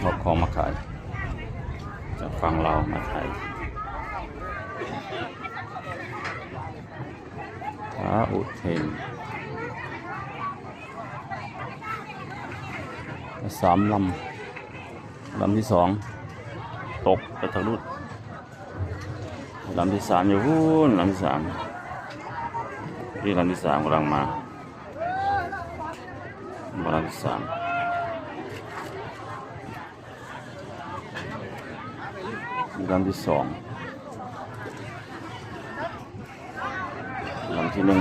ເອົາຂອງມາຂາຍ ຈາກຝັ່ງລາວມາໄທ. ພະອຸເທນ ສາມລຳ ລຳທີສອງ ຕົກໄປທາງລຸ້ນ ລຳທີສາມຢູ່ພຸ້ນ ລຳທີສາມ ນີ້ລຳທີສາມກຳລັງມາ ມາລຳທີສາມ ລຳທີສອງ ລຳທີໜຶ່ງ